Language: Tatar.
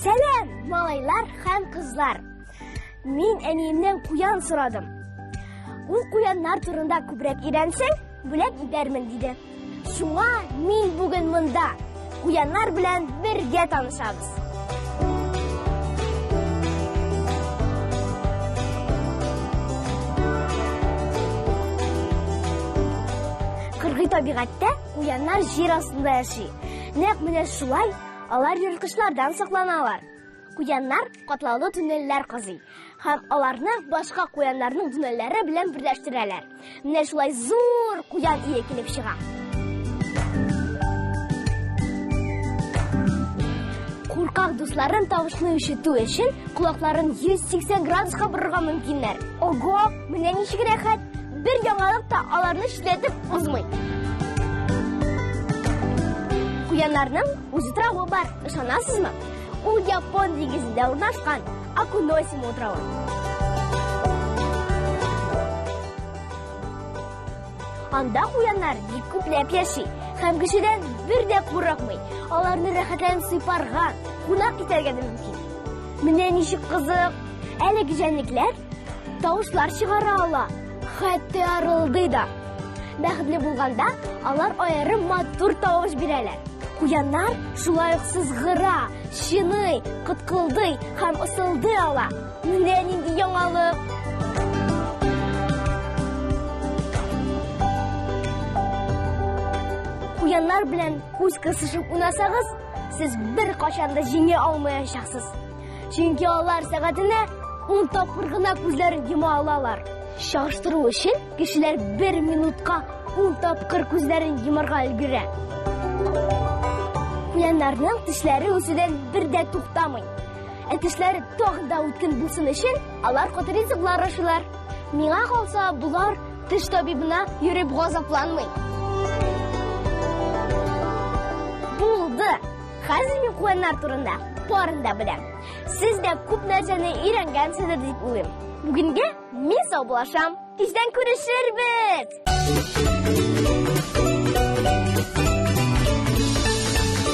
Сәлам, малайлар һәм кызлар. Мин әниемнән куян сорадым. Ул куяннар турында күбрәк өйрәнсәң, бүләк итәрмен, диде. Шуңа мин бүген монда. Куяннар белән бергә танышабыз. Кыргый табигатьтә куяннар җир астында яши. Нәкъ менә шулай алар ерткычлардан сакланалар. Куяннар катлаулы туннельләр казый һәм аларны башка куяннарның туннельләре белән берләштерәләр. Менә шулай зур куян ие килеп чыга. Куркак дусларын тавышны ишетү өчен колакларын 180 градуска борырга мөмкиннәр. Ого, менә ничек рәхәт! Бер яңалык та аларны читләтеп узмый. Куяннарның үз утравы бар, ышанасызмы? Ул Япон диңгезендә урнашкан Акуносима утравы. Анда куяннар бик күпләп яши һәм кешедән бер дә курыкмый. Аларны рәхәтләнеп сыйпарга, кунак итәргә дә мөмкин. Менә ничек кызык! Әлеге җәнлекләр тавышлар чыгара ала, хәтта арылдый да. Бәхетле булганда алар аерым матур тавыш бирәләр. Куяннар шулай ук сызгыра, чиный, кыткылдый һәм ысылдый ала. Менә нинди яңалык! Куяннар белән күз кысышып уйнасагыз, сез бер кашан да җиңә алмаячаксыз. Чөнки алар сәгатенә 10 тапкыр гына күзләрен йома алалар. Чагыштыру өчен кешеләр бер минутка 10 тапкыр күзләрен йомарга өлгерә. Куяннарның тешләре үсүдән бер дә туктамый. Ә тешләре тагын да үткен булсын өчен алар каты ризыклар ашыйлар. Миңа калса, болар теш табибына йөреп газапланмый. Булды! Хәзер мин куяннар турында барын да беләм. Сез дә күп нәрсәне өйрәнгәнсездер дип уйлыйм. Бүгенгә мин саубуллашам. Тиздән күрешербез!